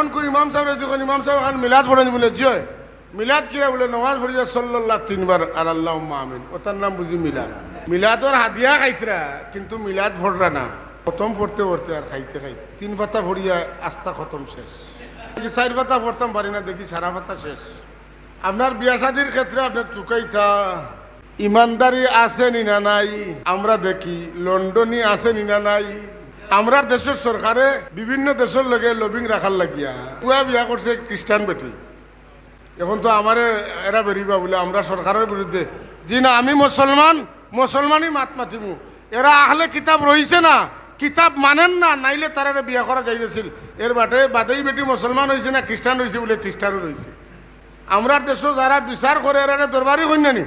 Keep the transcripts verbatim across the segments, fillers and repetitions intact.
ফোন করি ইমাম সাবরে, দেখইন ইমাম সাব অখন মিলাদ পড়ইন বুলে, জি অয়। মিলাদ কিরা বুলে, নমাজ পড়িয়া সাল্লাল্লাহ তিনবার আর আল্লাহুম্মা আমিন। অটার নাম বুঝি মিলাদ? মিলাদর হাদিয়া খাইতরা, কিন্তু মিলাদ পড়রা না। খতম পড়তে পড়তে আর খাইতে খাইতে তিন পাতা পড়িয়া আস্তা খতম শেষ। দেখি চাইর পাতা পড়তাম পারি না, দেখি সারা পাতা শেষ। আপনার বিয়া শাদির ক্ষেত্রে আপনে তুকাইতা, ইমানদারি আছে নি না নাই? আমরা দেখি লন্ডনী আছে নি না নাই? আমরার দেশর সরকারে বিভিন্ন দেশর লগে লবিং রাখার লাগিয়া পুয়া বিয়া করছে খ্রিস্টান বেটি। অখন তো আমারে এরা বেরিবা বুলে আমরা সরকারর বিরুদ্ধে। জি না, আমি মুসলমান, মুসলমানি মাত মাতিমু। এরা আহলে কিতাব রইছে না, কিতাব মানইন না, নাইলে তারারে বিয়া করা যাইজ আছিল। এর বাদে, বাদেই বেটি মুসলমান অইছে না খ্রিস্টান অইছে বুলে খ্রিস্টানও রইছে। আমরার দেশো যারা বিচার করে এরারে দরবারি কইন না নি?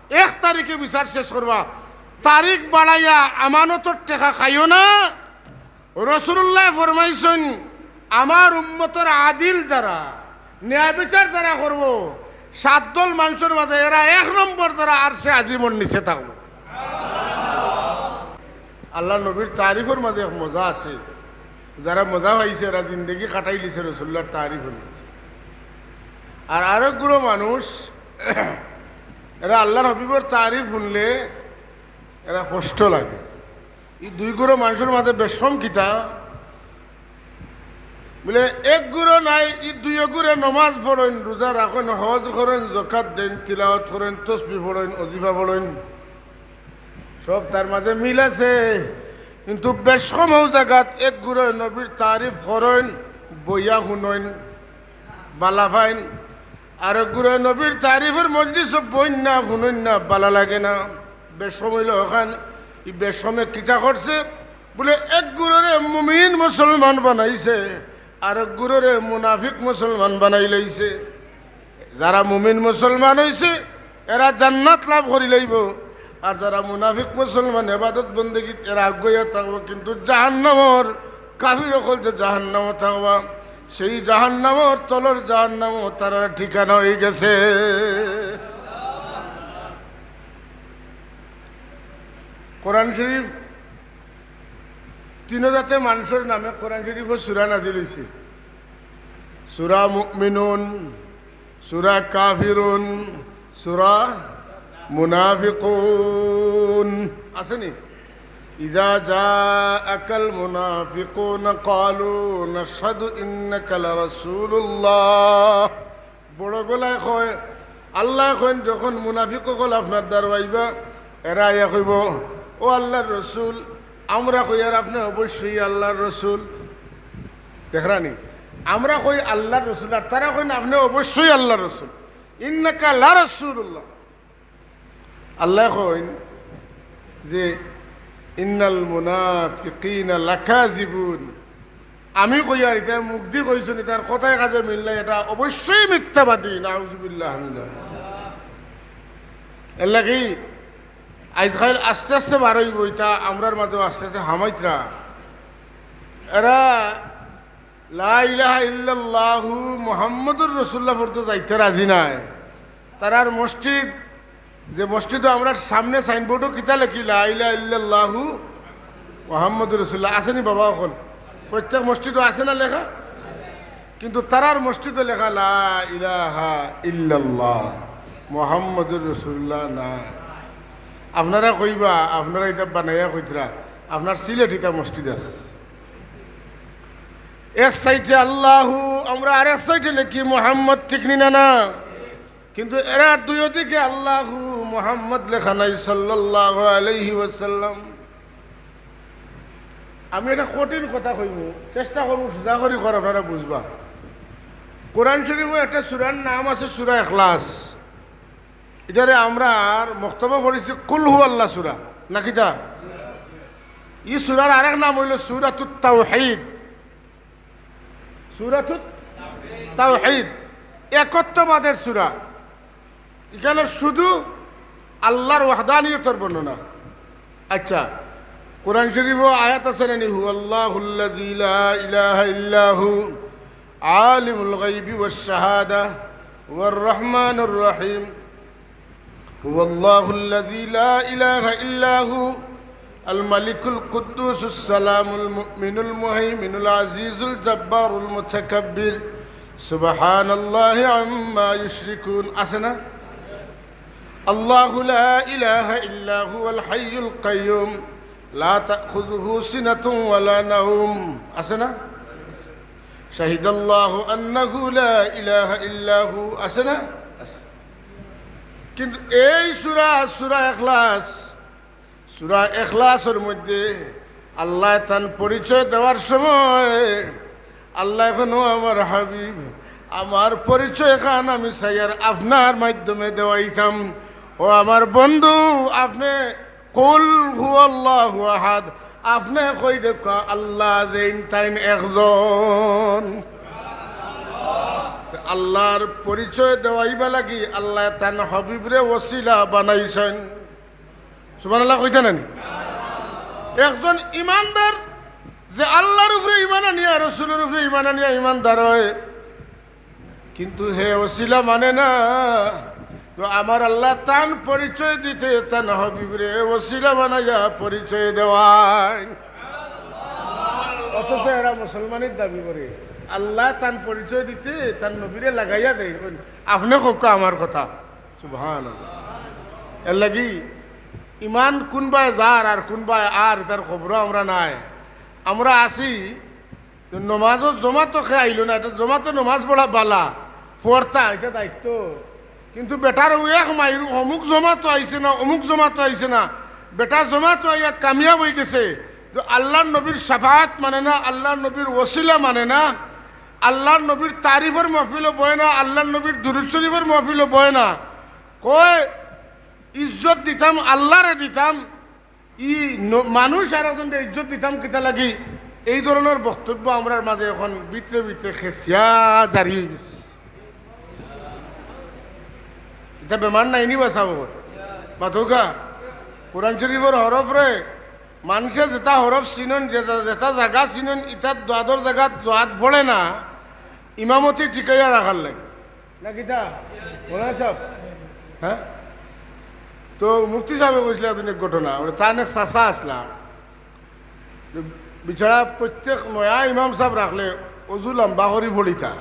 এক তারিখে বিচার শেষ করবা। তারিখ বাড়াইয়া আমানতর টেকা খাইও না। রসুলুল্লায় ফরমাইছইন, আমার উম্মতর আদিল যারা, ন্যায় বিচার যারা করবো, সাত দল মানষর মাঝে এরা এক নম্বর যারা আরশে আজিমর নিচে থাকবো। আল্লার নবীর তারিফর মাঝে এক মজা আছে, যারা মজা পাইছে এরা জিন্দেগি কাটাইলিছে রসুলুল্লার তারিফর মাঝে। আর আরক গুরু মানুষ এরা আল্লার হাবিবর তারিফ হুনলে এরা কষ্ট লাগে। ই দুই গুরু মানষর মাঝে বেশকম কিতা? বুলে, এক গুরু নাই, ই দুই গুরু নমাজ পড়ইন, রোজা রাখইন, হজ করইন, জকাত দেইন, তিলাওয়াত করইন, তসবি পড়ইন, অজিফা পড়ইন, সব তার মাঝে মিল আছে। কিন্তু বেশকম অউ জাগাত এক গুরু নবীর তারিফ করইন, বইয়া হুনইন, বালা পাইন। আরক গুরু নবীর তারিফর মজলিসো বইন না, হুনইন না, বালা লাগে না। বেশকম অইলো অখান, ই বেশকমে কিতা করছে? বুলে, এক গুরুরে মুমিন মুসলমান বানাইছে, আরক গুরুরে মুনাফিক মুসলমান বানাইলাইছে। যারা মুমিন মুসলমান অইছে, এরা জান্নাত লাভ করিলাইবো। আর যারা মুনাফিক মুসলমান, এবাদত বন্দেগীত এরা আগুয়াইয়া থাকবো, কিন্তু জাহান্নামর কাফির অকল যে জাহান্নামো থাকবা, সেই জাহান্নামর তলর জাহান্নামো তারার ঠিকানা অইগেছে। কোরআন শরীফ তিন জাতে মানষর নামে কোরআন শরীফো সূরা নাজিল অইছে। সূরা মুমিনুন, সূরা কাফিরুন, সূরা মুনাফিকুন। আছে নি? ইযা জাআকাল মুনাফিকুনা ক্বালু নাশহাদু ইন্নাকা লারাসূলুল্লাহ। বড় গলায় কয়, আল্লায় কইন, যখন মুনাফিক অকল আপনার দ্বারো আইবা, এরা আইয়া কইবো, "ও আল্লার রসুল, আমরা কইয়ার আপনে অবশ্যই আল্লার রসুল।" দেখরা নি? আমরা কই আল্লার রসুল, আর তারা কইন, "আপনে অবশ্যই আল্লার রসুল।" ইন্নাকা লারাসূলুল্লাহ। আল্লায় কইন যে, "ইন্নাল মুনাফিকিনা লাকাযিবুন।" আমি কইয়ার, ইতায় মুখদি কইছইন, ইতার কথায় কাজে মিল নাই, এটা অবশ্যই মিথ্যাবাদী। নাউজুবিল্লাহ মিন যালিক। এরলাগি আইজকাইল আস্তে আস্তে বার অইবো, ইতা আমরার মাঝেও আস্তে আস্তে হামাইতরা। এরা লা ইলাহা ইল্লাল্লাহু মুহাম্মাদুর রাসূলুল্লাহ পর্যন্ত যাইতে রাজি নায়। তারার মসজিদ, যে মসজিদো আমরার সামনে সাইনবোর্ডো কিতা লেখি, "লা ইলাহা ইল্লাল্লাহু মুহাম্মাদুর রাসূলুল্লাহ", আছে নি বাবা অকল? প্রত্যেক মসজিদো আছে না লেখা? কিন্তু তারার মসজিদো লেখা, "লা ইলাহা ইল্লাল্লাহ মুহাম্মাদুর রাসূলুল্লাহ" নাই। আপনারা কইবা, আপনারা ইতা বানাইয়া কইতরা, আপনার সিলেট ইতা মসজিদ আছে। এক সাইডে আল্লাহু, আমরা আরেক সাইডে লেখি মুহাম্মদ, ঠিক নি না? না, কিন্তু এরা দুইও দিকে আল্লাহু মুহাম্মদ লেখা নাই, সাল্লাল্লাহু আলাইহি ওয়াসাল্লাম। আমি একটা কঠিন কথা কইমু, চেষ্টা করমু সোজা করি কওয়ার, আপনারা বুঝবা। কোরআন শরীফো একটা সূরার নাম আছে সূরা ইখলাস। ইটারে আমরার মক্তবো পড়ছি কুল হু আল্লাহ সূরা, না কিতা? ই সূরার আরেক নাম অইলো সূরাতুত তাওহীদ। সূরাতুত তাওহীদ, একত্ববাদের সূরা। ইখানো শুধু আল্লাহর ওয়াহদানিয়তর বর্ণনা। আচ্ছা, কোরআন শরীফো আয়াত আছে না নি? "হুয়াল্লাহুল্লাযী লা ইলাহা ইল্লা হু, আলিমুল গায়বি ওয়াশ শাহাদা, ওয়ার রহমানুর রহিম।" "হুয়াল্লাহুল্লাযী লা ইলাহা ইল্লা হু, الملك القدوس السلام المؤمن المهيمن العزيز الجبار المتكبر سبحان الله عما يشركون. আছে না? الله لا إله إلا هو الحي القيوم لا تأخذه سنة ولا نوم. আছে না? شهد الله أنه لا إله إلا هو. আছে না? আছে। কিন্তু এই সূরা, সূরা ইখলাস, সূরা ইখলাসর মধ্যে আল্লায় তান পরিচয় দেওয়ার সময় আল্লায় কইন, "ও আমার হাবিব, আমার পরিচয়খান আমি চাইয়ার আপনার মাধ্যমে দেওয়াইতাম। ও আমার বন্ধু, আপনে কুল হুয়াল্লাহু আহাদ, আপনে কই দেউক্কা আল্লাহ যেইন তাইন একজন।" আল্লাহর পরিচয় দেওয়াইবার লাগি আল্লায় তান হাবিবরে ওসিলা বানাইছইন। সুবহানাল্লাহ কইতা নানি? একজন ইমানদার যে আল্লাহর উপরে ইমান আনিয়া, রসুলর উপরে ইমান আনিয়া ইমানদার অয়, কিন্তু হে ওসিলা মানে না। তো আমার আল্লায় তান পরিচয় দিতে তান হাবিবরে ওসিলা বানাইয়া পরিচয় দেওয়াইন। অথচ এরা মুসলমানের দাবি করে, আল্লায় তান পরিচয় দিতে তান নবীরে লাগাইয়া দেইন। আপনে কউক্কা আমার কথা। সুবহানাল্লাহ। এরলাগি ইমান কুনবায় যার আর কুনবায় আর, ইতার খবরও আমরা নাই। আমরা আছি, তো নমাজও জমাতো কে আইলো না, ইটা জমাতো নমাজ পড়া বালা, পড়তা, ইটা দায়িত্ব। কিন্তু বেটার অউ এক মাইর অমুক জমাতো আইছে না, অমুক জমাতো আইছে না, বেটা জমাতো আইয়া কামিয়াব অইগেছে। তো আল্লাহর নবীর শাফাআত মানে না, আল্লাহর নবীর ওসিলা মানে না, আল্লাহর নবীর তারিফর মাহফিলো বয় না, আল্লাহর নবীর দুরূদ শরীফর মাহফিলো বয় না। কয়, "ইজ্জত দিতাম, আল্লাহরে দিতাম, ই ন-, মানুষ আর একজনরে ইজ্জত দিতাম কিতা লাগি?" এই ধরনের বক্তব্য আমরার মাঝে এখন ভিতরে ভিতরে খেছিয়া জারি অইগেছে। ইটা বেমার নায়নি বা সাবর? মাতউক্কা, কোরআন শরীফর হরফরে মানষে যেটা হরফ চিনইন, যেটা, যেটা জাগা চিনইন, ইটার জোয়াদর জাগাত জোয়াদ পড়ে না, ইমামতি টিকাইয়া রাখার লাগি। না কিতা? মৌলানা সাব? হ্যাঁ? তো মুফতি সাবে কইছলা একদিন এক ঘটনা, বলে, তান এক চাচা আছলা, তো বেচারা প্রত্যেক নয়া ইমাম সাব রাখলে অজু লম্বা করি পড়িতা।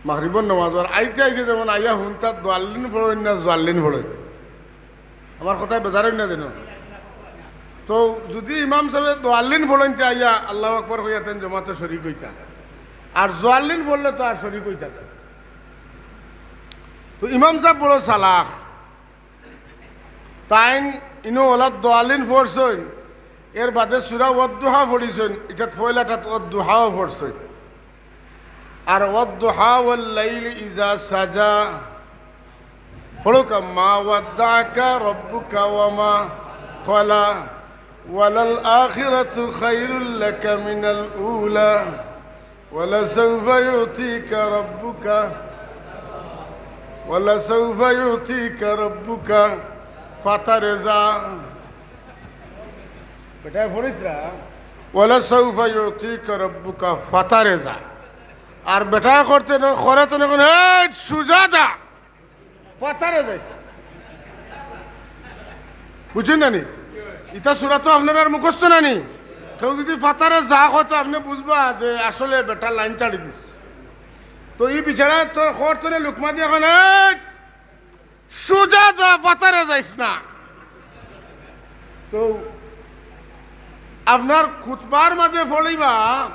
মাগরিবর নমাজ, আর আইতে আইতে যেমন আইয়া হুনতা দোয়াল্লিন পড়ইন না জোয়াল্লিন পড়ইন। আমার কথায় বেজার অইন না যেন। তো যুদি ইমাম সাবে দোয়াল্লিন পড়ইন তে আইয়া আল্লাহু আকবার কইয়া তাইন জমাতো শরিক অইতা। আর জোয়াল্লিন পড়লে তো আর শরিক অইতা না। তো ইমাম সাব বড় চালাক। তাইন ইনো অলা দোয়াল্লিন পড়ছইন, এর বাদে সূরা ওয়াদ্দুহা পড়ছইন, ইটাত পয়লাটাত ওয়াদ্দুহাও পড়ছইন। আর ওয়াদ্দুহা ওয়াল লাইলি ইযা সাজা, পড়উক্কা, মা ওয়াদ্দাআকা রাব্বুকা ওয়া মা ক্বালা, ওয়ালাল আখিরাতু খায়রুল লাকা মিনাল উলা। ولسوف يعطيك ربك ولسوف يعطيك ربك فترضى। বেটায় পড়িত্রা, ولسوف يعطيك ربك فترضى। আর বেটায় করতে না, করে তো না, এই সুজা যা। ফাতারে যাইস। বুঝছইন না নি? ইটা সূরা তো আপনারার মুখস্থ না নি? কেউ যুদি ফাতারে যা কয় তো আপনে বুঝবা যে আসলে বেটা লাইন ছাড়ি দিছে। তো ই বেচারায় তোর খর তনে লুকমা দিয়া কয়, "এই, সুজা যা, ফাতারে যাইস না।" তো আপনার খুতবার মাঝে পড়িবা,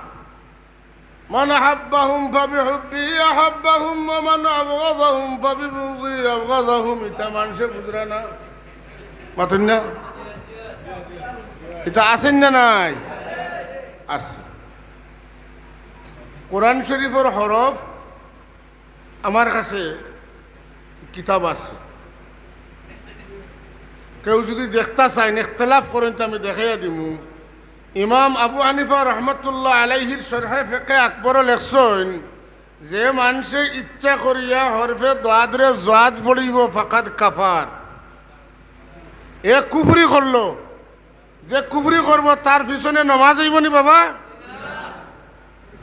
من أحبهم فبحبي أحبهم ومن أبغضهم فببغضي أبغضهم। ইটা মানষে বুঝরা না, মাতইন না? ইটা আছে না নাই? আছে। কোরআন শরীফর হরফ আমার কাছে কিতাব আছে, কেউ যুদি দেখতা চাইন, ইখতিলাফ করইন, তে আমি দেখাইয়া দিমু। ইমাম আবু হানিফা রহমতুল্লাহ আলাইহির শরহে ফিকহে আকবরো লেখছইন, যে মানষে ইচ্ছা করিয়া হরফে দোয়াদরে জোয়াদ পড়িবো, ফাকাদ কাফার, এ কুফরি করলো। যে কুফরি করবো, তার পিছনে নমাজ অইবো নি বাবা?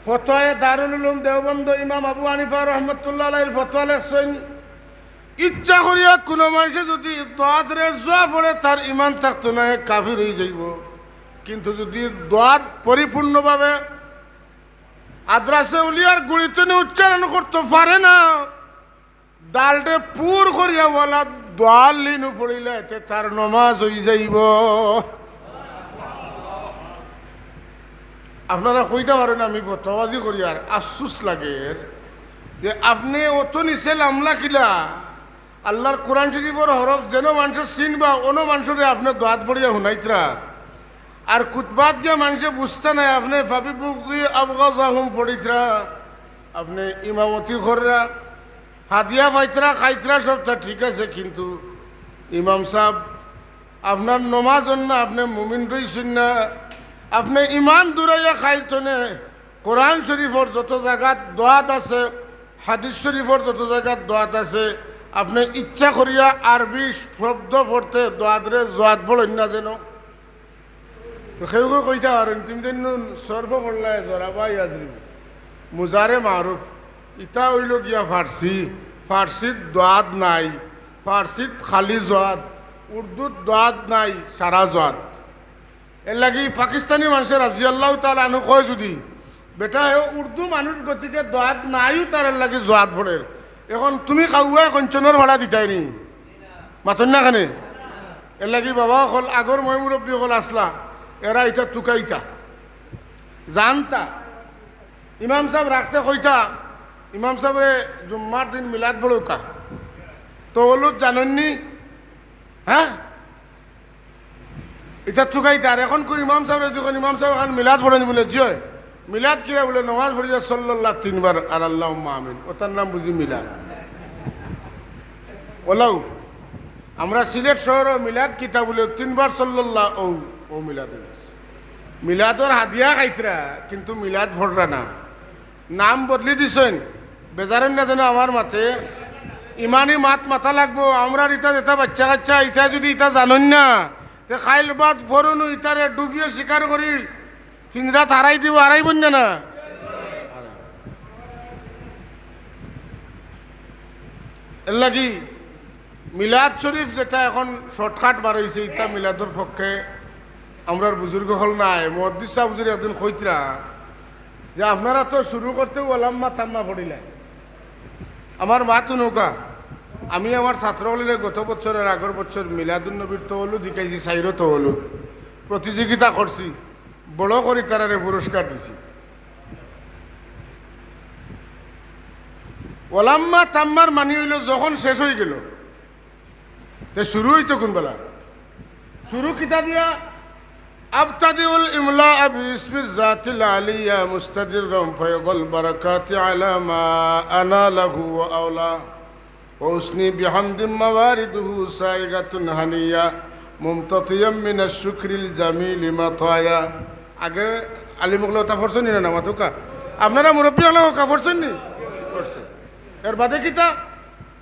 ফতোয়ায়ে দারুল উলুম দেওবন্দ ইমাম আবু হানিফা রহমতুল্লাহ আলাইহির ফতোয়া লেখছইন, ইচ্ছা করিয়া কুনু মানষে যুদি দোয়াদরে জোয়া পড়ে, তার ইমান থাকতো নায়, কাফির অইযাইবো। কিন্তু যুদি দোয়াদ পরিপূর্ণভাবে আদরাসে উলিয়ার গুড়িতনে উচ্চারণ করতো পারে না, ডালডে পুর করিয়া ওয়ালা দোয়াল্লিনও পড়িলে এতে তার নমাজ অইযাইবো। আপনারা কইতা পারইন, আমি ফতোয়াবাজি করি, আর আফসুস লাগের যে আপনে অত নিচে লামলা কিলা। আল্লার কোরআন শরিফর হরফ যেন মানষে চিনবা, অনো মানষরে আপনে দোয়াদ পড়িয়া হুনাইতরা। আর খুতবাত গিয়া মানষে বুঝতা নায়, আপনে ফাবি বুগদি আবগাজাহুম পড়িতরা, আপনে ইমামতি কররা, হাদিয়া পাইতরা, খাইতরা, সবতা ঠিক আছে, কিন্তু ইমাম সাব, আপনার নমাজ অর না, আপনে মুমিন রইছইন না, আপনে ইমান দুরাইয়া খাইল তনে। কোরআন শরিফর যত জাগাত দোয়াদ আছে, হাদিস শরিফর যত জাগাত দোয়াদ আছে, আপনে ইচ্ছা করিয়া আরবি শব্দ পড়তে দোয়াদরে জোয়াদ পড়ইন না যেন। তো কেউ কেউ কইতা পারইন, "তুমি তো ইন্নু সরফ পড়লায়, জরাবা ইয়াজরিবু।" মুজারে মারুফ, ইতা অইলো গিয়া ফার্সি, ফার্সিত দোয়াদ নাই, ফার্সিত খালি জোয়াদ, উর্দুত দোয়াদ নাই, সারা জোয়াদ। এরলাগি পাকিস্তানি মানষে রাদিয়াল্লাহু তাআলা আনহু কয় যুদি, বেটা, হে উর্দু মানুষ গতিকে দোয়াদ নাইও তার, এরলাগি জোয়াদ পড়ের। এখন তুমি কাউয়ায় কঞ্চনর ভাড়া দিতায় নি? মাতইন না কেনে? এরলাগি বাবা অকল, আগর ময়-মুরব্বি অকল আছলা, এরা ইতা তুকাইতা, জানতা। ইমাম সাব রাখতে কইতা, ইমাম সাবরে জুম্মার দিন মিলাদ পড়উক্কা। তওয়াল্লুদ জানইন নি? হ্যাঁ? ইতা তুকাইতা। আর এখন কুন ইমাম সাবরে দেখইন, ইমাম সাব এখন মিলাদ পড়ইন বুলে, জি অয়। মিলাদ কিলা বুলে, নমাজ পড়ি যায় সাল্লাল্লাহ তিনবার আর আল্লাহুম্মা আমিন। অতার নাম বুঝি মিলাদ? অলাউ, আমরা সিলেট শহরো মিলাদ কিতা বুলে, তিনবার সাল্লাল্লাহ, অউ, অউ মিলাদ অইগেছে। মিলাদর হাদিয়া খাইতরা, কিন্তু মিলাদ পড়রা না। নাম বদলি দিছইন, বেজার অইন না যেন আমার মাতে। ইমানি মাত মাতা লাগবো। আমরার ইতা যেতা বাইচ্চা-কাইচ্চা, ইতা যুদি ইতা জানইন না, তে খাইল বাদ পরনু ইতারে ডুবিয়ে শিকার করি, পিঞ্জরাত হারাই দিবো, হারাইবো না, না? এরলাগি মিলাদ শরিফ যেতা এখন shortcut বার অইছে, ইতা মিলাদর পক্ষে আমরার বুজুর্গ অকল নায়। মুহাদ্দিস সাব হুজুরে একদিন কইতরা যে, "আপনারা তো শুরু করতে ওয়ালাম্মা তাম্মা পড়িলা।" আমার মাত হুনউক্কা, আমি আমার ছাত্র অকলরে গত বছর আর আগর বছর মিলাদুন নবীর তওয়াল্লুদ হিকাইছি, চাইরো তওয়াল্লুদ। প্রতিযোগিতা করছি, বড় করি তারারে পুরস্কার দিছি। ওয়ালাম্মা তাম্মার মানি অইলো যখন শেষ অইগেলো, তে শুরু অইতো কুনবেলা? শুরু কিতা দিয়া? أبتدئ الإملاء باسم الذات العلية مستدرا فيض البركات على ما أناله وأولاه وأثني بحمد موارده سائغة هنية ممتطيا من الشكر الجميل مطاياه। আগে আলিম অকলে অতা পড়ছইন নি না, না মাতউক্কা? আপনারা মুরব্বি অকলে অতা পড়ছইন নি? পড়ছইন। এর বাদে কিতা?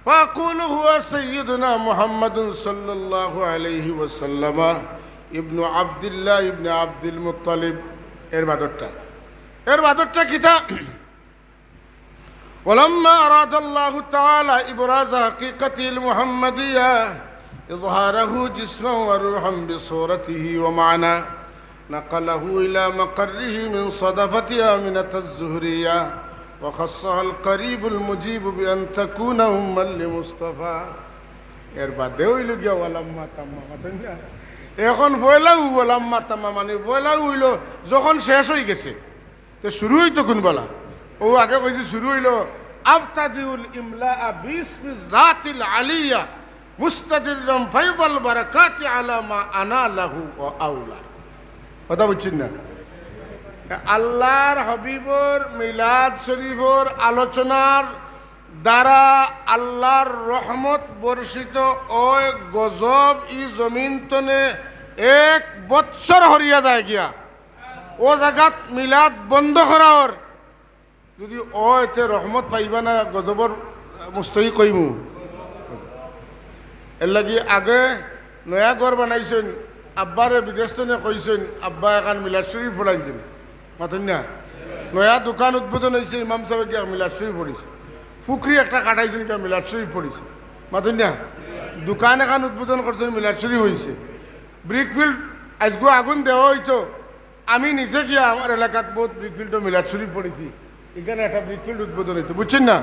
فأقول هو سيدنا محمد صلى الله عليه وسلم ابن عبد الله ابن عبد المطلب। এর বাদরটা, এর বাদরটা কিতা? ولما أراد الله تعالى إبراز حقيقته المحمدية إظهاره جسما وروحا بصورته ومعنى نقله إلى مقره من صدفة آمنة الزهرية وخصها القريب المجيب بأن تكون أما لمصطفى। এর বাদে অইলো গিয়া ওয়ালাম্মা তাম্মা, মাতইন না? এখন পয়লাউ ওয়ালাম্মা তাম্মা, মানি পয়লাউ অইলো যখন শেষ অইগেছে, তে শুরু অইতো কুনবেলা? অউ আগে কইছি শুরু অইলো أبتدئ الإملاء باسم الذات العلية مستدرا فيض البركات على ما أناله وأولاه। কথা বুঝছইন না? আল্লার হাবিবর মিলাদ শরিফর আলোচনার দ্বারা আল্লার রহমত বর্ষিত অয়, গজব ই জমিন তনে এক বৎসর হরিয়া যায় গিয়া। অউ জাগাত মিলাদ বন্ধ করা অর। যুদি অয়, তে রহমত পাইবা না, গজবর মুস্তহিক অইমু। এরলাগি আগে নয়া ঘর বানাইছইন, আব্বারে বিদেশ তনে কইছইন, আব্বা একখান মিলাদ শরিফ পড়াইন দিন। মাতইন না? নয়া দোকান উদ্বোধন অইছে, ইমাম সাবে গিয়া মিলাদ শরিফ পড়িছে। ফুকরি একটা কাটাইছইন, গিয়া মিলাদ শরিফ পড়িছে। মাতুন না? দোকান এখান উদ্বোধন করছইন, মিলাদ শরীফ অইছে। ব্রিকফিল্ড আইজগু আগুন দেওয়া অইতো, আমি নিজে গিয়া আমার এলাকাত বউত ব্রিকফিল্ডো মিলাদ শরীফ পড়ছি। ইখানো একটা ব্রিকফিল্ড উদ্বোধন অইতো, বুঝছইন না?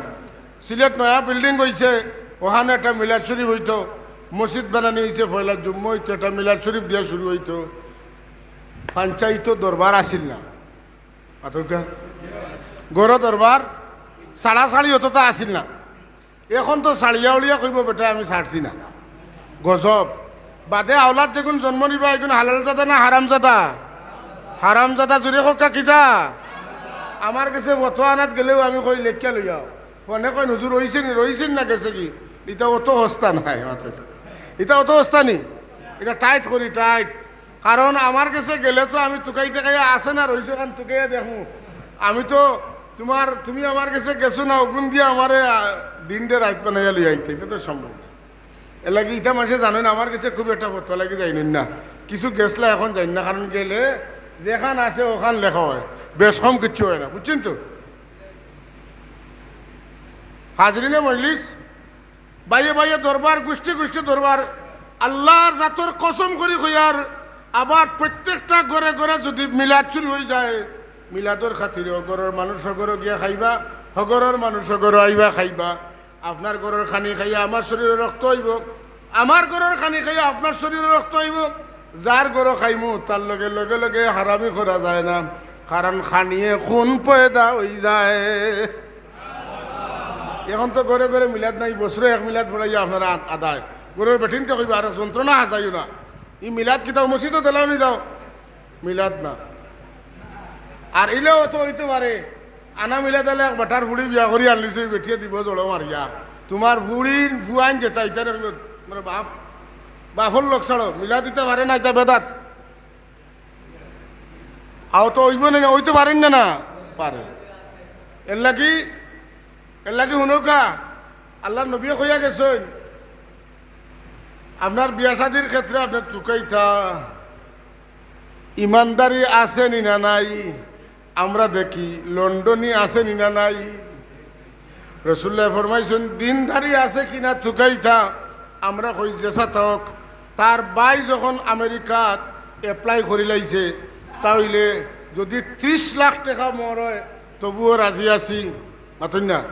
সিলেট নয়া বিল্ডিং অইছে, অখানো একটা মিলাদ শরীফ অইতো। মসজিদ বানানি অইছে, পয়লা জুম্মা অইতো, একটা মিলাদ শরীফ দিয়া শুরু অইতো। পঞ্চায়েতো দরবার আছিল না, মাতুক্কা? ঘরো দরবার ছাড়াছাড়ি অততা আছিল না। এখন তো ছাড়িয়া উড়িয়া কইবো, "বেটা, আমি ছাড়ছি না।" গজব। বাদে আওলাদ যেগুন জন্ম নিবা, এগুন হালালজাদা না হারামজাদা? হারামজাদা। জুরে কউক্কা, কিতা? আমার গেছে ফতোয়া আনাত গেলেও আমি কই, "লেখিয়া লইয়াও।" ফোনে কইন, "হুজুর, অইছে নি, রইছে নি না গেছে গি?" ইটা অত হস্তা নায়, মাতুক্কা। ইটা অত হস্তা নি? ইটা টাইট করি, টাইট। কারণ আমার গেছে গেলে তো আমি তুকাইতে খাইয়া আছে না রইছে, কারণ তুকাইয়া দেখমু। আমি তো তুমার, তুমি আমার গেছে গেছো না, অগুন দিয়া আমারে, আ, দিনরে রাইত বানাইয়া লইয়া আইতে, ইটা তো সম্ভব না। এরলাগি ইটা মানষে জানইন, আমার গেছে খুব একটা ফতোয়া লাগি যাইনইন না। কিছু গেছলা এখন যাইন না, কারণ গেলে যেখান আছে অখান লেখা অয়, বেশ কম কিচ্ছু অয় না, বুঝছইন তো? হাজিরিনে মজলিস, ভাইয়ে ভাইয়ে দরবার, গুষ্টি গুষ্টি দরবার, আল্লার জাতর কসম করি কইয়ার, আবার প্রত্যেকটা ঘরে ঘরে যুদি মিলাদ শুরু অইযায়, মিলাদর খাতিরে অউ ঘরর মানুষ অউ ঘরো গিয়া খাইবা, হউ ঘরর মানুষ অউ ঘরো আইবা খাইবা। আপনার ঘরর খানি খাইয়া আমার শরীরো রক্ত অইবো, আমার ঘরর খানি খাইয়া আপনার শরীরো রক্ত অইবো। যার ঘরো খাইমু, তার লগে লগে লগে হারামি করা যায় না, কারণ খানিয়ে খুন পয়দা অইযায়। এখন তো ঘরে ঘরে মিলাদ নাই, বছরে এক মিলাদ পড়াইয়া আপনারা আ-, আদায়। ঘরর বেটিন্তে কইবা, "আর যন্ত্রণা হাজাইও না, ই মিলাদ কিতা মসজিদো দিলাও নি যাও, মিলাদ না।" আর ইলেও তো অইতে পারে, আনা মিলাদ আলা এক বেটার ফুড়ি বিয়া করি আনলিছে, অউ বেটিয়ে দিবো জড়ো মারিয়া, "তুমার ফুড়ির ফুয়াইন যেতা, ইতারে কইবো, মানে বাপ, বাপর লগ ছাড়ো, মিলাদ দিতা পারে না, ইতা বেদাত।" আও তো অইবো না, অইতে পারেন না, না পারে। এরলাগি, এরলাগি হুনউক্কা, আল্লার নবীয়ে কইয়া গেছইন, আপনার বিয়া শাদির ক্ষেত্রে আপনার তুকাইতা ইমানদারি আছে নি না নাই? আমরা দেখি লন্ডনী আছে নি না নাই? রসুল্লায় ফরমাইছইন, দিনদারি আছে কিনা তুকাইতা। আমরা কই, "যেছা থাকউক।" তার ভাই যখন আমেরিকাত apply করিলাইছে, তা অইলে যুদি ত্রিশ লাখ টেকা মোহর অয়, তবুও রাজি আছি। মাতইন না?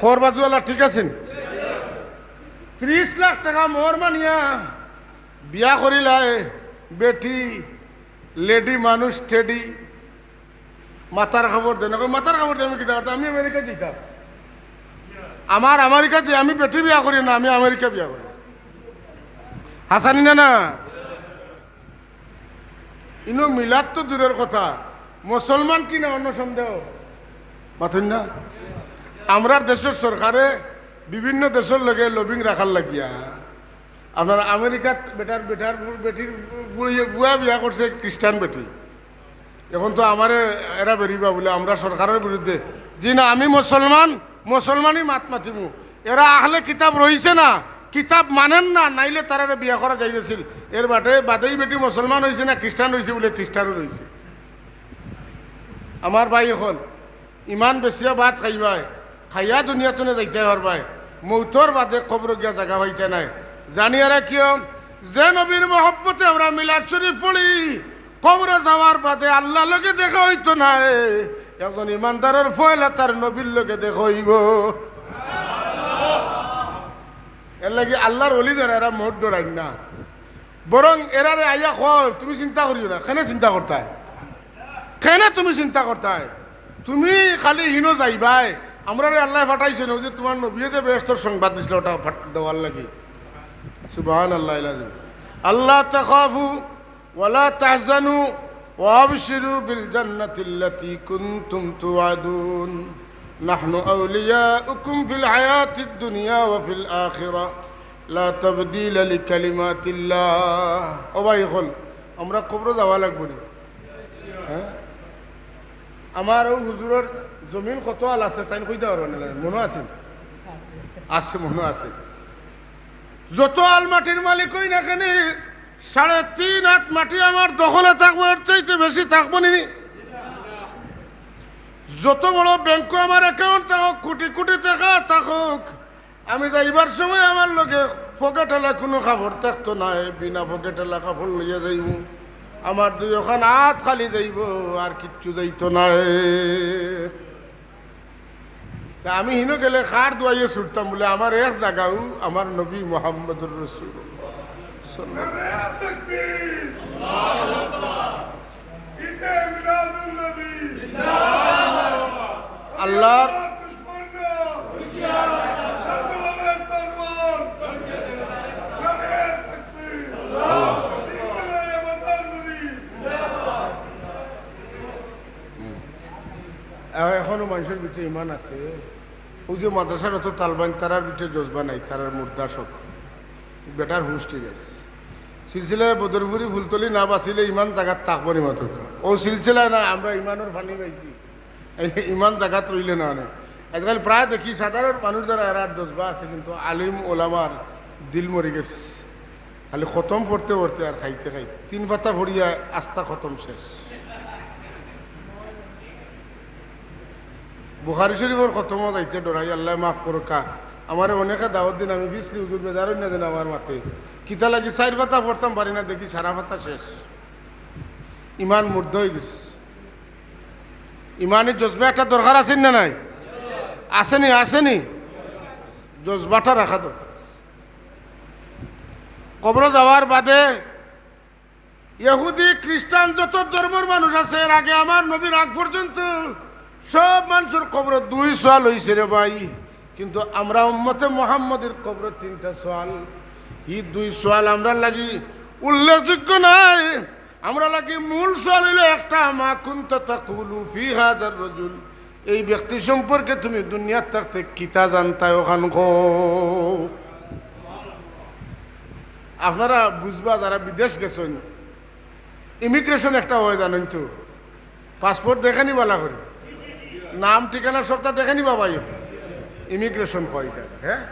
খর বাজুআলা ঠিক আছইন? ত্রিশ লাখ টেকা মোহর মানিয়া বিয়া করিলায় বেটি, lady মানুষ টেডি, মাথার খবর দেয় না। কয়, "মাথার খবর দেয়, আমি কিতা করতাম? আমি আমেরিকা যাইতাম। আমার আমেরিকা যাই, আমি বেটি বিয়া করি না, আমি আমেরিকা বিয়া করি।" হাছানি না, না? ইনো মিলাদ তো দূরের কথা, মুসলমান কি না অন্য সন্দেহ। মাতইন না? আমরার দেশর সরকারে বিভিন্ন দেশর লগে lobbying রাখার লাগিয়া আপনার আমেরিকাত বেটার, বেটার বু-, বেটির বু-, বুয়া বিয়া করছে খ্রিস্টান বেটি। এখন তো আমারে এরা বেরিবা বুলে আমরা সরকারর বিরুদ্ধে। জি না, আমি মুসলমান, মুসলমানই মাত মাতিমু। এরা আহলে কিতাব রইছে না, কিতাব মানইন না, নাইলে তারারে বিয়া করা যাইজ আছিল। এর বাদে, বাদেই বেটি মুসলমান অইছে না খ্রিস্টান অইছে বুলে খ্রিস্টানও রইছে। আমার ভাই অকল, ইমান বেচিয়া ভাত খাইবায়, খাইয়া দুনিয়া থনে যাইতায় পারবায়, মউতর বাদে কবরো গিয়া জাগা পাইতায় নায়। জানিয়া রাখিও, যে নবীর মহব্বতে আমরা মিলাদ শরীফ পড়ি, কবরো যাওয়ার বাদে আল্লার লগে দেখা অইতো নায়। একজন ইমানদারর পয়লা তার নবীর লগে দেখা অইবো। এরলাগি আল্লার ওলি যারা, এরা মউত ডরাইন না, বরং এরারে আইয়া কয়, "তুমি চিন্তা করিও না।" কেনে চিন্তা করতায়? কেনে তুমি চিন্তা করতায়? তুমি খালি হিনো যাইবায়। আমরারে আল্লায় পাঠাইছইন, অউ যে তুমার নবীয়ে যে বেহেস্তর সংবাদ দিছিল, ওটা ফাট-, দেওয়ার লাগি। সুবহানাল্লাহ আল-আযীম। আল্লা তাখাফু ওয়ালা তাহজানু ওয়াবশিরু বিল জান্নাতিল্লাতী কুনতুম তুআদুন। নাহনু আউলিয়াউকুম ফিল হায়াতিদ দুনিয়া ওয়া ফিল আখিরাহ। লা তাবদীলা লিকালিমাতিল্লাহ। ও ভাই অকল, আমরা কবরো যাওয়া লাগবো নি? হ্যাঁ? আমার অউ হুজুরর জমিন কত আল আছে, তাইন কইতা পারবা না, মনো আছে? আছে, মনো আছে। যত আল মাটির মালিক অই না কেনে, সাড়ে তিন আত মাটি আমার দখলে থাকবো, এর চাইতে বেশি থাকবো নি? যত বড় ব্যাংকো আমার অ্যাকাউন্ট থাকুক, কোটি কোটি টেকা থাকুক, আমি যাইবার সময় আমার লগে পকেটআলা কুনু কাপড় থাকতো নায়, বিনা পকেটআলা কাপড় লইয়া যাইমু। আমার দুইওখান আত খালি যাইবো, আর কিচ্ছু যাইতো নায়। তে আমি হিনো গেলে কার দুয়াইয়ে ছুটতাম বুলে, আমার এক জাগাউ আমার নবী মুহাম্মদুর রাসূলুল্লাহ সাল্লাল্লাহু আলাইহি ওয়াসাল্লাম। নারায়ে তাকবীর। ঈদে মিলাদুন নবী। আল্লাহর দুশমন। শাহজালালের তরোয়ার। নারায়ে তাকবীর। সিলসিলায়ে আবাদান নবী। এ-, এখনো মানুষর ভিতরে ইমান আছে। অউ যে মাদ্রাসার অত তালবান, তারার ভিতরে জজবা নাই, তারার মুর্দা সব। বেটার হুশ ঠিক আছে। সিলসিলায় বদরপুরি ফুলতলি না বাঁচিলে ইমান জাগাত থাকবো নি মাতুক্কা। অউ সিলসিলায় না, আমরা ইমানর পানি পাইছি। এই ইমান জাগাত রইলে না অনে। আজকাল প্রায় দেখি সাধারণ মানুষ যারা, এরার জজবা আছে, কিন্তু আলিম ওলামার দিল মরি গেছে। খালি খতম পড়তে পড়তে আর খাইতে খাইতে তিন পাতা পড়িয়া আস্তা খতম শেষ। বুখারী শরীফর খতমও যাইতে ডরাই, আল্লায় মাফ করউক্কা। আমারে অনেকে দাওয়াত দিন, আমি পিছলি হুজুর বেজার অইন না যেন আমার মাতে। কিতা লাগি চাইর পাতা পড়তাম পারি না, দেখি সারা পাতা শেষ। ইমান মুর্দা অই গেছে। ইমানি জজবা একটা দরকার আছে না নাই? আছে নি, আছে নি? জজবাটা রাখা দরকার আছে। কবরো যাওয়ার বাদে ইহুদি, খ্রিস্টান, যত ধর্মর মানুষ আছে, এর আগে আমার নবীর আগ পর্যন্ত সব মানুষর কবরো দুই সওয়াল অইছে রে ভাই, কিন্তু আমরা উম্মতে মুহাম্মদীর কবরো তিনটা সওয়াল। ই দুই সওয়াল আমরার লাগি উল্লেখযোগ্য নায়। আমরার লাগি মূল সওয়াল অইলো একটা, "মা কুনতা তাকুলু ফি হাযার রাজুল?" এই ব্যক্তি সম্পর্কে তুমি দুনিয়াত থাকতে কিতা জানতায়, অখান কও। আপনারা বুঝবা, যারা বিদেশ গেছইন, ইমিগ্রেশন একটা অয়, জানইন তো, পাসপোর্ট দেখে নি বালা করি, নাম ঠিকানা সবটা দেখে নি বাবা, ইমিগ্রেশন কয় ইটা, হ্যাঁ,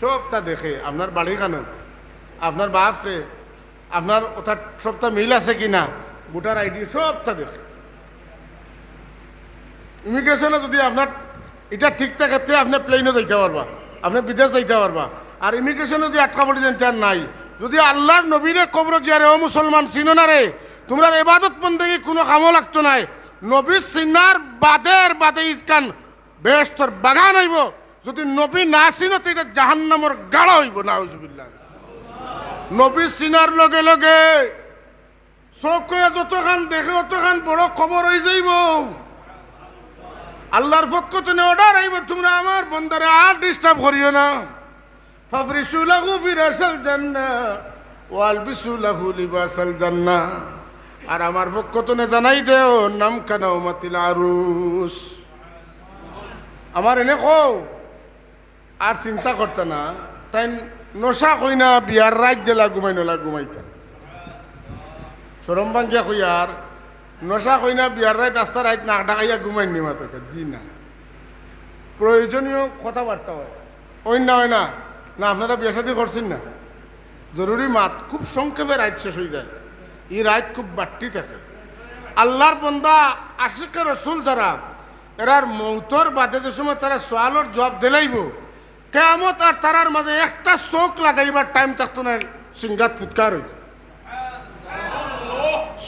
সবটা দেখে। আপনার বাড়ি কানো, আপনার বাপ কে, আপনার অতার সবটা মিল আছে কি না, ভোটার আইডি সবটা দেখে। ইমিগ্রেশনো যদি আপনার ইটা ঠিক থাকে, তে আপনে প্লেনো যাইতা পারবা, আপনে বিদেশ যাইতা পারবা। আর ইমিগ্রেশনো যদি আটকা পড়ি যাইন, তে আর নাই। যদি আল্লার নবীরে কবরো গিয়া, "রে ও মুসলমান, চিনো না রে, তুমরার ইবাদত বন্দেগি কুনু কামো লাগতো নায়, নবী চিনার বাদে, এর বাদে ইখান বেহেশতর বাগান অইবো, যদি নবী না চিনো, তে ইটা জাহান্নামর গাড়া অইবো।" নাউজুবিল্লাহ। নবী চিনার লগে লগে চউখে যতখান দেখে, অতখান বড় কবর অই যাইবো। আল্লার পক্ষ তনে অর্ডার আইবো, "তুমরা আমার বন্দারে আর ডিস্টার্ব করিও না।" "ফাফরিশু লাহু ফিরাশাল জান্নাহ, ওয়া আলবিসু লাহু লিবাসাল জান্নাহ।" আর আমার পক্ষ তনে জানাই দেও, "নাম কানাউমাতিল আরুস।" আমার এনে কও, আর চিন্তা করতা না, তাইন নশা কইনা বিয়ার রাইত যেলা ঘুমাইন অলা ঘুমাইতা। শরম ভাঙ্গিয়া কইয়ার, নশা কইনা বিয়ার রাইত আস্তা রাইত নাক ডাকাইয়া ঘুমাইন নি মাতো? জি না। প্রয়োজনীয় কথাবার্তা অয়, অইন না অয় না? না, আপনারা বিয়া শাদী করছইন না? জরুরি মাত, খুব সংক্ষেপে রাইত শেষ অই যায়। ই রাইত খুব বাট্টি থাকে। আল্লার বন্দা, আশিকে রসুল যারা, এরার মউতর বাদে যে সময় তারা সওয়ালর জুয়াব দিলাইবো, কিয়ামত আর তারার মাঝে একটা চউখ লাগাইবার টাইম থাকতো নায়, সিংগাত ফুৎকার অইবো।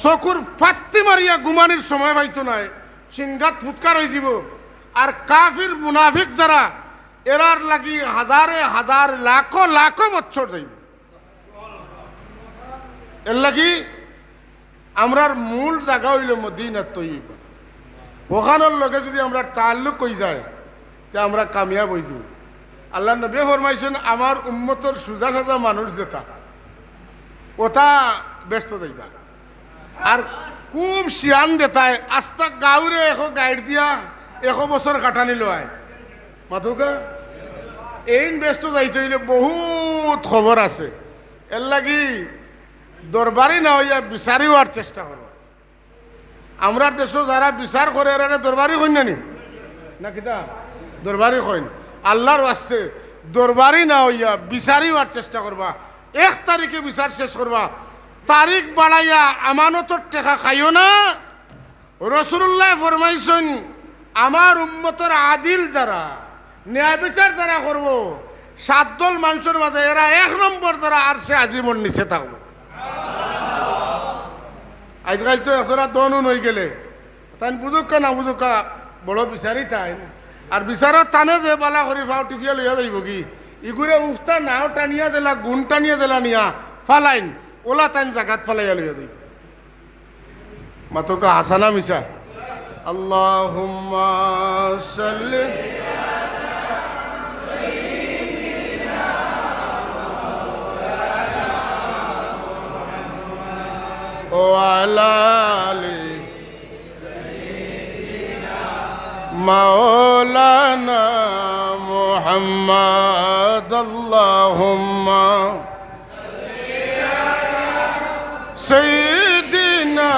চকুর ফাত্তি মারিয়া ঘুমানির সময় পাইতো নায়, সিংগাত ফুৎকার অইযিবো। আর কাফির মুনাফিক যারা, এরার লাগি হাজারে হাজার, লাখো লাখো বছর যাইবো। এর লাগি আমরার মূল জাগা অইলো মদিনা তৈয়বা। অখানর লগে যদি আমরার তাল্লুক অই যায়, তে আমরা কামিয়াব অই যাইমু। আল্লার নবীয়ে ফরমাইছইন, "আমার উম্মতর সুজা সাজা মানুষ যেতা, অতা বেহেস্তো যাইবা।" আর খুব শিয়ান যেতায়, আস্তা গাউরে একো গাইড় দিয়া একো বছর কাটানি লয়। মাতউক্কা? এইন বেহেস্তো যাইতে অইলে বহুত খবর আছে। এর লাগি দরবারি না অইয়া বিচারি অওয়ার চেষ্টা করো। আমরার দেশো যারা বিচার করে, এরারে দরবারি কইন না নি? না কিতা? দরবারি কইন। আল্লার ওয়াস্তে দরবারি না অইয়া বিচারি অওয়ার চেষ্টা করবা। এক তারিখে বিচার শেষ করবা। তারিখ বাড়াইয়া আমানতর টেকা খাইও না। রসুলুল্লায় ফরমাইছইন, আমার উম্মতর আদিল যারা, ন্যায় বিচার যারা করবো, সাত দল মানষর মাঝে এরা এক নম্বর যারা আরশে আজিমর নিচে থাকবো। আইজকাইল তো এতরা দনুন অইগেলে, তাইন বুঝুক্কা না বুঝুক্কা, বড় বিচারি তাইন। আর বিচারর তানে যে বালা করি ফাও টিপিয়া লইয়া যাইবোগি, ইগুরে উফতা নাও টানিয়া দিলা, গুন টানিয়া দিলা নিয়া ফালাইন, ওলা তাইন জাগাত ফালাইয়া লইয়া যাইবো। মাতউক্কা হাছা না মিছা? আল্লাহুম্মা সাল্লি ওয়া আলা আলি মাওলানা মুহাম্মদ। আল্লাহুম্মা সাইয়্যিদিনা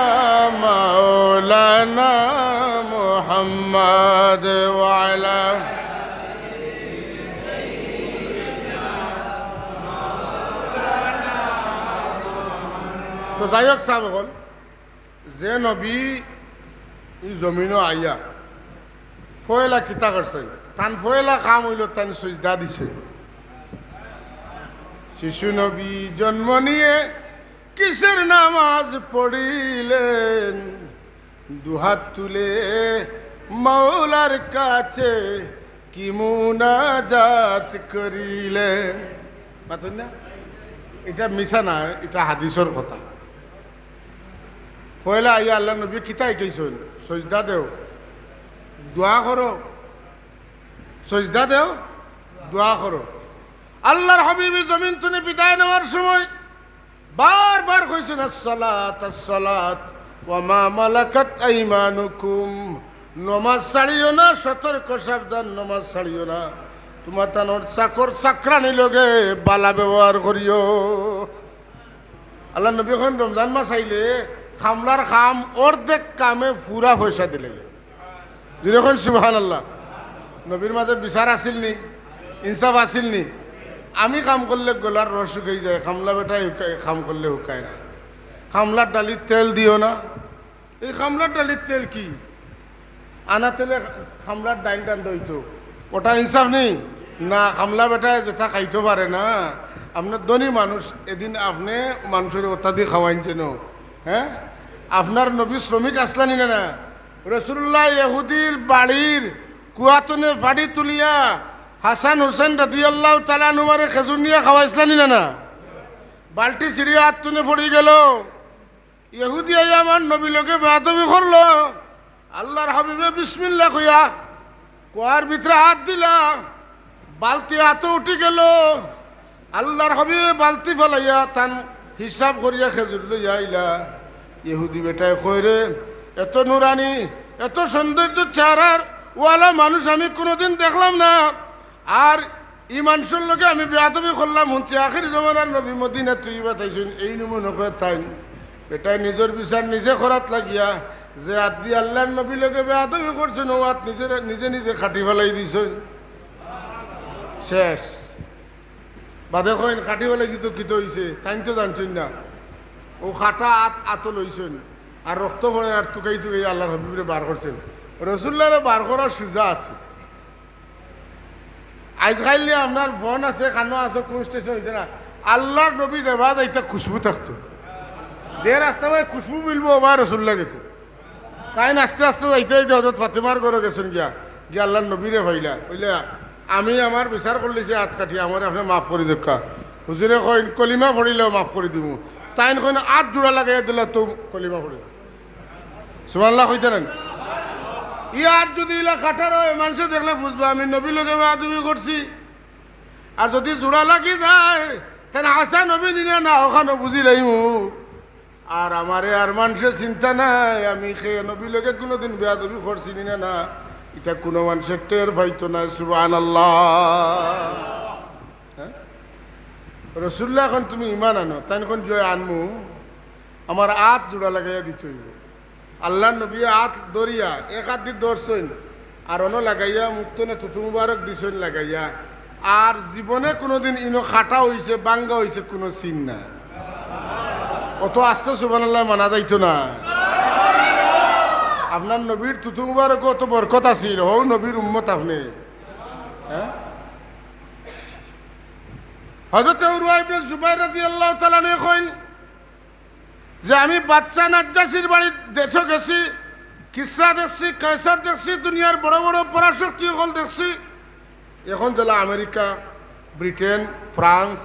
মাওলানা মুহাম্মদ ওয়া আলা। তো যাই হোক, সাব অকল, যে নবী ই জমিনো আইয়া পয়লা কিতা করছইন, তান পয়লা কাম অইলো তাইন সইজদা দিছে। শিশু নবী জন্ম নিয়ে কিসের নামাজ পড়িলেন, দুহাত তুলে মাওলার কাছে কি মুনাজাত করিলেন। মাতইন না? ইটা মিছা না, ইটা হাদিসর কথা। পয়লা আইয়া আল্লার নবী কিতা শিখাইছইন? সইজদা দেও, দোয়া করো। সইজদা দেও, দোয়া করো। আল্লার হাবিবে জমিন তুনে বিদায় নেওয়ার সময় বারবার কইছইন, "আসসালাত, আসসালাত, ওয়া মা মালাকাত আইমানুকুম।" নমাজ ছাড়িও না, সতর্ক সাবধান, নমাজ ছাড়িও না। তুমার তানর চাকর চাকরানি লগে বালা ব্যবহার করিও। আল্লার নবী কইন, রমজান মাস আইলে কামলার কাম অর্ধেক কামে পুরা পয়সা দিলে। জুরে কইন সুবহানাল্লাহ। নবীর মাঝে বিচার আছিল নি? ইনসাফ আছিল নি? আমি কাম করলে গলার রস শুকাই যায়, কামলা বেটায় হুকায়, কাম করলে হুকায় না। কামলার ডালিত তেল দিও না। এই কামলার ডালিত তেল কি? আনা তেলে কামলার ডাইল রান্দা অইতো। ওটা ইনসাফ নি? না, কামলা বেটায় যেটা খাইতো পারে না। আপনার ধনী মানুষ, এদিন আপনে মানষরে ওটা দি খাওয়াইন যেন, হ্যাঁ? আপনার নবী শ্রমিক আছলা নি না, না? রসুলুল্লাহ ইহুদির বাড়ির কুয়া তুনে ফাড়ি তুলিয়া হাসান হুসেন রাদিয়াল্লাহু তাআলা আনহুমারে খেজুর নিয়া খাওয়াইছলা নি না, না? বালটি ছিড়িয়া আত তুনে পড়ি গেল। ইহুদি আইয়া আমার নবীর লগে বেয়াদবি করলো। আল্লার হাবিবে বিসমিল্লাহ কইয়া কুয়ার ভিতরে আত দিলা, বালতি আতো উঠি গেল। আল্লার হাবিবে বালতি ফালাইয়া তান হিসাব করিয়া খেজুর লইয়া আইলা। ইহুদি বেটায় কয়, "রে, এত নুরানি, এত সৌন্দর্য চেহারার ওয়ালা মানুষ আমি কুনুদিন দেখলাম না। আর ই মানষর লগে আমি বেয়াদবি করলাম, হুনছি আখেরি জমানার নবী মদিনা তৈয়বাত আইছইন, এইন মনো কয় তাইন।" বেটায় নিজর বিচার নিজে করাত লাগিয়া, যে আত দি আল্লার নবীর লগে বেয়াদবি করছইন, অউ আত নিজে, নিজে নিজে কাটি ফালাই দিছইন। শেষ। বাদে কইন, "কাটি ফালাইছি তো কিতা অইছে?" তাইন তো জানছইন না। অউ কাটা আত আতো লইছইন, আর রক্ত পড়ের আর তুকাই তুকাই আল্লার হাবিবরে বার করছইন। রসুলুল্লাহরে বার করার সুজা আছে। আইজকাইল নি আপনার ফোন আছে, কানো আছে, কুন স্টেশন অইতে না, আল্লার নবী যেবায় যাইতা খুশবু থাকতো। যে রাস্তা বায় খুশবু মিলবো, ওবায় রসুলুল্লাহ গেছে। তাইন আস্তে আস্তে যাইতে যাইতে হজরত ফাতেমার ঘরো গেছইন গিয়া, গিয়া আল্লার নবীরে পাইলা। কইলা, "আমি আমার বিচার করলিছি আত কাটি, আমারে আপনে মাফ করি দেউক্কা।" হুজুরে কইন, "কলিমা পড়িলেও মাফ করি দিমু।" তাইন কইন, "আত জুড়া লাগাইয়া দিলা তো কলিমা পড়ি।" সুবহানাল্লাহ কইতা নায়? ই আত যুদি ইলা কাটা রয়, মানষে দেখলে বুঝবা আমি নবীর লগে বেয়াদবি করছি। আর যুদি জুড়া লাগি যায়, তাইন হাছা নবী নি না, না, অখানো বুঝি লাইমু। আর আমারে আর মানষে চিনতা নায়, আমি কে নবীর লগে কুনুদিন বেয়াদবি করছি নি না, না, ইটা কুনু মানষে টের পাইতো নায়। সুবহানাল্লাহ। হ্যাঁ? রসুলুল্লাহ কইন তুমি ইমান আনো, তাইন কইন, "জয় আনমু, আমার আত জুড়া লাগাইয়া দিতে অইবো।" আল্লার নবীয়ে আত ধরিয়া, এক আত দি ধরছইন, আর অনো লাগাইয়া, মুখ তনে থুতু মুবারক দিছইন লাগাইয়া, আর জীবনে কুনুদিন ইনো কাটা অইছে, ভাঙ্গা অইছে, কুনু চিন নাই। অত আস্তে সুবহানাল্লাহ মানা যাইতো না। আপনার নবীর থুতু মুবারকো তো বরকত আছিল, হউ নবীর উম্মত আপনে। হ্যাঁ? হযরতে উরওয়া ইবনে জুবাইর রাদিয়াল্লাহু তাআলা আনহু কইন যে, "আমি বাদশা নাজ্জাশীর বাড়িত দেশো গেছি, কিসরা দেখছি, কায়সার দেখছি, দুনিয়ার বড় বড় পরাশক্তি অকল দেখছি।" এখন যেলা আমেরিকা, ব্রিটেন, ফ্রান্স,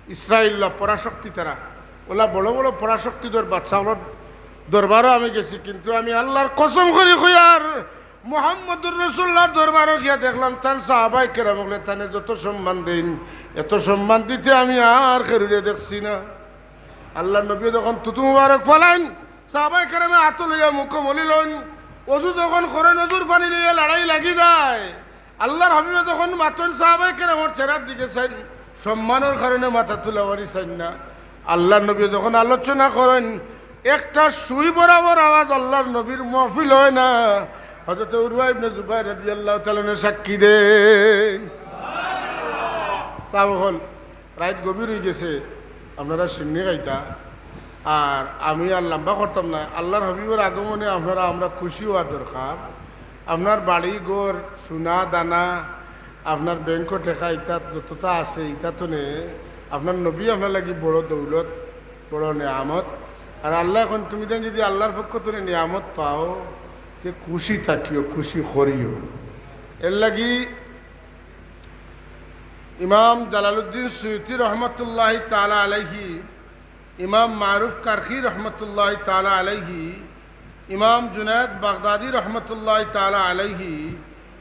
ইসরাইল, পরাশক্তি তারা, ওলা বড় বড় পরাশক্তিধর বাদশা অকলর দরবারো আমি গেছি, কিন্তু আমি আল্লার কসম করি কইয়ার মুহাম্মদুর রাসূলুল্লাহর দরবারো গিয়া দেখলাম, তান সাহাবায়ে কেরাম অকলে তানে যত সম্মান দেইন, এত সম্মান দিতে আমি আর কেউরে দেখছি না। আল্লার নবীয়ে যখন থুতু মুবারক ফালাইন, সাহাবায়ে কেরামে আতো লইয়া মুখো মলি লইন, অজু যখন করইন, অজুর পানি লইয়া লড়াই লাগি যায়। আল্লার হাবিবে যখন মাতইন, সাহাবায়ে কেরামর চেহারার দিকে চাইন, সম্মানর কারণে মাথা তুলা পারি চাইন না। আল্লার নবীয়ে যখন আলোচনা করইন, একটা সুই বরাবর আওয়াজ আল্লার নবীর মাহফিল অয় না। হযরতে উরওয়া ইবনে জুবাইর রাদিয়াল্লাহু তাআলা আনহু সাক্ষী দেইন। সাহাবা অকল, রাইত গভীর অই গেছে, আপনারা শিন্নি খাইতা, আর আমি আর লম্বা করতাম না। আল্লার হাবিবর আগমনে আপনারা আমরা খুশি অওয়ার দরকার। আপনার বাড়ি ঘর, সোনা দানা, আপনার ব্যাংকো টেকা, ইতা যততা আছে, ইতা তনে আপনার নবী আপনার লাগি বড় দৌলত, বড় নিয়ামত। আর আল্লায় কইন, তুমি তাইন যদি আল্লার পক্ষ তনে নিয়ামত পাও, তে খুশি থাকিও, খুশি করিও। এরলাগি ইমাম জালালউদ্দিন সুয়ুতী রহমতুল্লাহি তাআলা আলাইহি, ইমাম মারুফ কারখী রহমতুল্লাহি তাআলা আলাইহি, ইমাম জুনায়েদ বাগদাদী রহমতুল্লাহি তাআলা আলাইহি,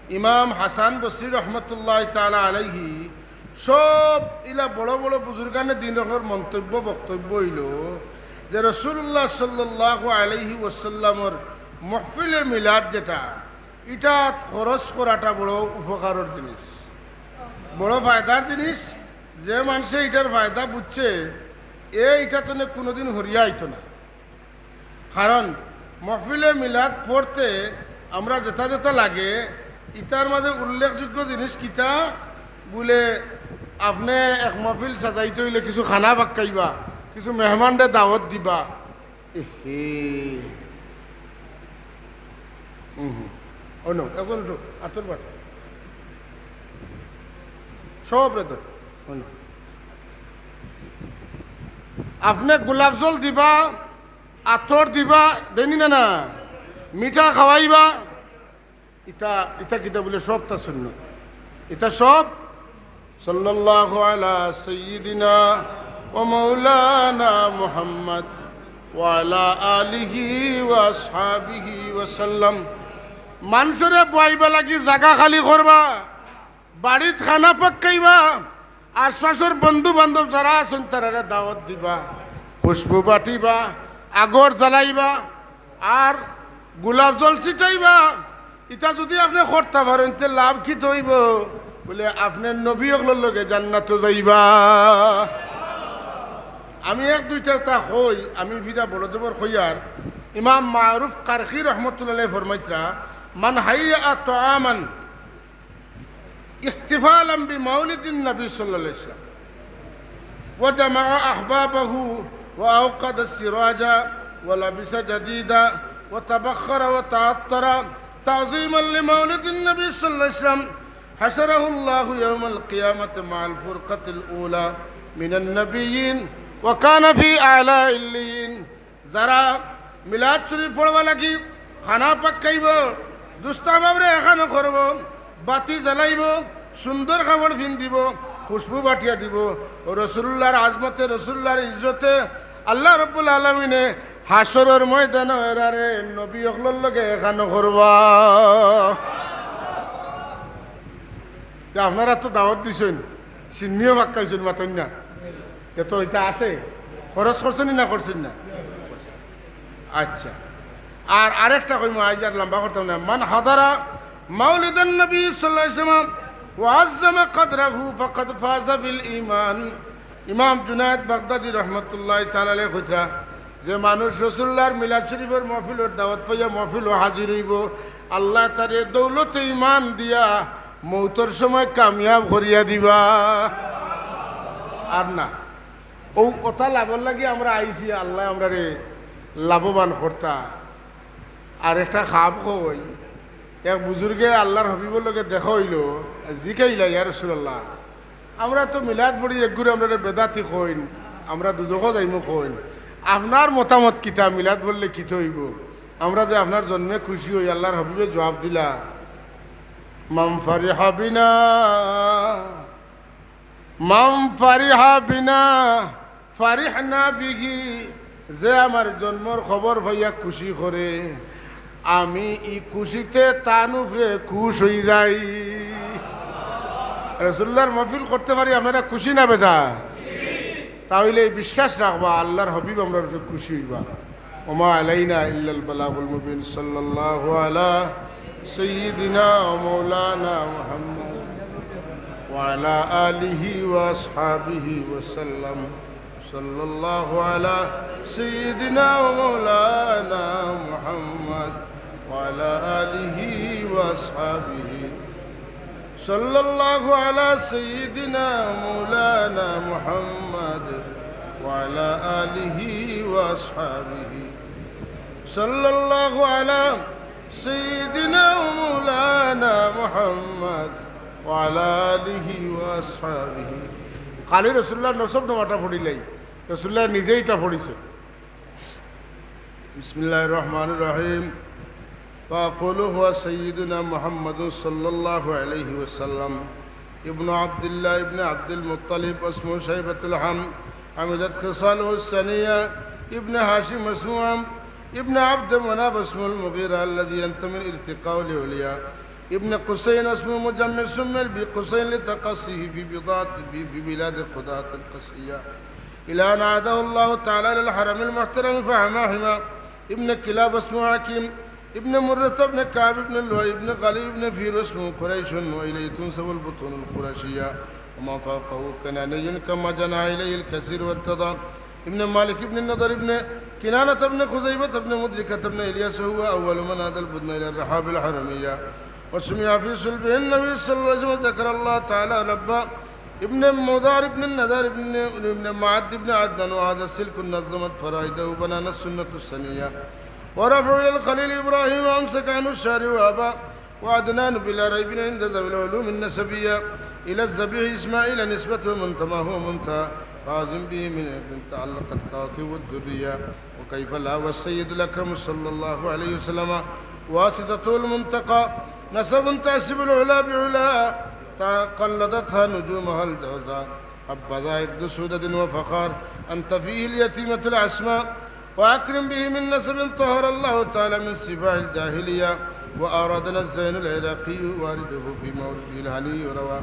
ইমাম হাসান বসরি রহমতুল্লাহি তাআলা আলাইহি, সব ইলা বড় বড় বুজুর্গানে দিন অকলর মন্তব্য, বক্তব্য অইলো যে রাসূলুল্লাহ সাল্লাল্লাহু আলাইহি ওয়াসাল্লামর মাহফিলে মিলাদ যেটা, ইটাত খরচ করাটা বড় উপকারর জিনিস, বড় ফায়দার জিনিস। যে মানষে ইটার ফায়দা বুঝছে, এ ইটা তনে কুনুদিন হরিয়া আইতো না। কারণ মাহফিলে মিলাদ পড়তে আমরা যেটা যেটা লাগে, ইটার মাঝে উল্লেখযোগ্য জিনিস কিতা বুলে, আপনে এক মাহফিল সাজাইতে অইলে কিছু খানা পাক্কাইবা, কিছু মেহমানরে দাওয়াত দিবা, এহে। হুম হুম। অন্য, এখন একটু আতর বাট। সব রে তো। অন্য। আপনে গোলাপ জল দিবা, আতর দিবা, দেইন নি না না? মিঠা খাওয়াইবা। ইতা, ইতা কিতা বুলে সবতা সুন্নত। ইতা সব সাল্লাল্লাহু আলা সাইয়্যিদিনা ওয়া মাওলানা মুহাম্মদ ওয়া আলা আলিহি ওয়া আসহাবিহি ওয়া সাল্লাম। মানষরে বওয়াইবার লাগি জাগা খালি করবা, বাড়িত খানা পাক্কাইবা, আশপাশর বন্ধু বান্ধব যারা আছইন তারারে দাওয়াত দিবা, খুশবু বাটিবা, আগর জ্বালাইবা, আর গোলাপ জল ছিটাইবা। ইতা যুদি আপনে করতা পারইন, তে লাভ কিতা অইবো? বুলে, আপনে নবী অকলর লগে জান্নাতো যাইবা। আমি এক দুইটা তা কই, আমি ফিরা বড় জবর কইয়ার। ইমাম মারুফ কারখী রহমতুল্লাহ আলাইহি ফরমাইতরা, "মান হাইয়া তাআমান ইহতিফালান বিমাউলিদিন নবী সাল্লাল্লাহু আলাইহি ওয়াসাল্লাম, ওয়া জামাআ আহবাবাহু, ওয়া আওকাদা সিরাজা, ওয়া লাবিসা জাদিদা, ওয়া তাবাখখারা ওয়া তাআত্তারা, তাযীমান লিমাউলিদিন নবী সাল্লাল্লাহু আলাইহি ওয়াসাল্লাম, হাশারাহুল্লাহু ইয়াউমাল কিয়ামাতি মাআল ফুরকাতিল উলা মিনান নাবিয়্যিন, ওয়া কানা ফি আলা ইল্লিয়্যিন।" যারা মিলাদ শরীফ পড়বার লাগি খানা পাক্কাইবো, দুস্ত আহবাবরে একখানো করবো, বাতি জ্বালাইবো, সুন্দর কাপড় পিন্দিবো, খুশবু বাটিয়া দিবো, ও রসুলুল্লাহর আজমতে, রসুলুল্লাহর ইজ্জতে আল্লাহ রাব্বুল আলামিনে হাশরর ময়দানো এরারে নবী অকলর লগে একখানো করবা। তে আপনারা তো দাওয়াত দিছইন, শিন্নিও পাক্কাইছইন, মাতইন না। এ তো ইতা আছে, খরচ করছইন না, করছইন না? আচ্ছা, আর আরেকটা কইমু, আইজ আর লম্বা করতাম না। মান হাদারা মাউলিদান নবী সাল্লাল্লাহু আলাইহি ওয়াসাল্লাম ওয়া আযযামা কদরাহু ফাকাদ ফাযা বিল ঈমান। ইমাম জুনায়েদ বাগদাদী রহমতুল্লাহি তাআলা আলাইহি কইতরা, যে মানুষ রসুলুল্লাহর মিলাদ শরীফর মাহফিলর দাওয়াত পাইয়া মাহফিলো হাজির অইবো, আল্লায় তারে দৌলতে ঈমান দিয়া মউতর সময় কামিয়াব করিয়া দিবা। আর না, অউ অতা লাভর লাগি আমরা আইছি, আল্লায় আমরারে লাভবান করতা। আর একটা খাব কই, এক বুজুর্গে আল্লাহর হাবিবর লগে দেখা অইলো, জিকাইলা, "ইয়া রাসূলুল্লাহ, আমরা তো মিলাদ পড়ি, একগুরে আমরারে বেদাতি কইন, আমরা দুজখো যাইমু কইন, আপনার মতামত কিতা, মিলাদ পড়লে কিতা অইবো? আমরা যে আপনার জন্মে খুশি অই।" আল্লাহর হাবিবে জবাব দিলা, "মান ফারিহা বিনা, মান ফারিহা বিনা, ফারিহনা বিহি, যে আমার জন্মর খবর পাইয়া খুশি করে, আমি ই খুশিতে তান উপরে খুশ অই যাই।" রাসূলুল্লাহর মাহফিল করতে পারি, আপনারা খুশি না বেজার? তা অইলে এই বিশ্বাস রাখবা, আল্লাহর হাবিব আমরার উপরে খুশি অইবা। ওমা আলাইনা ইল্লাল বালাগুল মুবিন। সাল্লাল্লাহু আলা সাইয়্যিদিনা ওয়া মাওলানা মুহাম্মদ ওয়া আলা আলিহি ওয়া আসহাবিহি ওয়া সাল্লাম। সাল্লাল্লাহু আলা সাইয়্যিদিনা ওয়া মাওলানা মুহাম্মদ ওয়া আলা আলিহি ওয়া আসহাবিহি। সাল্লাল্লাহু আলা সাইয়্যিদিনা মাওলানা মুহাম্মদ ওয়া আলা আলিহি ওয়া আসহাবিহি। সাল্লাল্লাহু আলা সাইয়্যিদিনা মাওলানা মুহাম্মদ ওয়া আলা আলিহি ওয়া আসহাবিহি। খালি রাসূলুল্লাহর নসব নামাটা পড়িলাই, রাসূলুল্লাহ নিজেই ইটা পড়িছে। بسم الله الرحمن الرحيم. فأقول هو سيدنا محمد صلى الله عليه وسلم، ابن عبد الله، ابن عبد المطلب، واسمه شيبة الحمد، حمدت خصاله السنية، ابن هاشم، واسمه عمرو، ابن عبد مناف، واسمه المغيرة، الذي ينتمي الارتقاء لعليا، ابن قصي، واسمه مجمر، سمي بقصي لتقصيه في بضاعة، في بلاد قضاعة القصية، إلى أن أعاده الله تعالى إلى الحرم المحترم فحمى حمى ابن كلاب، واسمه حكيم، ابن مرة، ابن كعب، ابن لؤي، ابن غالب، ابن فهر، واسمه قريش، وإليه تنسب البطون القرشية، وما فوقه كناني كما جنح إليه الكثير وارتضى، ابن مالك، ابن النضر، ابن كنانة، ابن خزيمة، ابن مدركة، ابن إلياس، هو أول من أدى البدن إلى الرحاب الحرمية، وسمع في صلبه النبي صلى الله عليه وسلم، ذكر الله تعالى ربه، ابن مضر، ابن النضر، ابن، ابن معد، ابن عدنان، وهذا سلك نظمت فرائده بنان السنة السنية، ورفعه إلى الخليل إبراهيم أمسك عنه الشارع وأبى، وعدنان بلا ريب عند ذوي العلوم النسبية، إلى الذبيح إسماعيل نسبته منتماه ومنتهى، فأعظم به من ابن تعلقت كواكب الدرية، وكيف لا والسيد الأكرم صلى الله عليه وسلم واسطته المنتقى، نسب تحسب العلا بعلا، تقلدتها نجومها الجوزاء، حبذا عقد سعدد وفخار، أنت فيه اليتيمة العصماء، وأكرم به من نسب طهر الله تعالى من سفاح الجاهلية، وأورادنا الزين العراقي وارده في مورده الهني روى،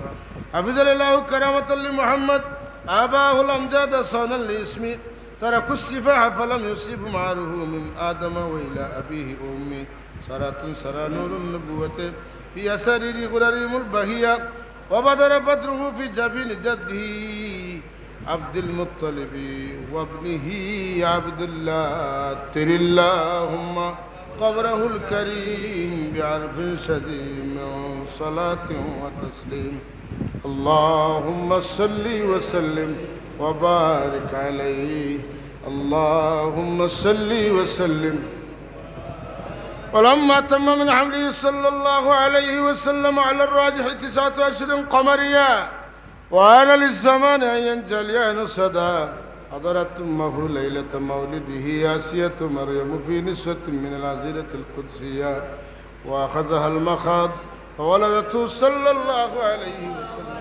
حفظ الإله كرامة لمحمد، آباه الأمجاد صونا لاسمه، تركوا السفاح فلم يصبهم عاره من آدم وإلى أبيه وأمه، سرى سرى نور النبوة في أسارير غررهم البهية، وبدر بدره في جبين جده عبد المطلب وابنه عبد الله. عطر اللهم قبره الكريم بعرف شذي من صلاة وتسليم. اللهم صل وسلم وبارك عليه. اللهم صل وسلم. ولما تم من حمله صلى الله عليه وسلم على الراجح تسعة أشهر قمرية، وآن للزمان أن ينجلي عن صدى، حضرت أمه ليلة مولده آسية مريم في نسوة من الحظيرة القدسية، وأخذها المخاض فولدته صلى الله عليه وسلم.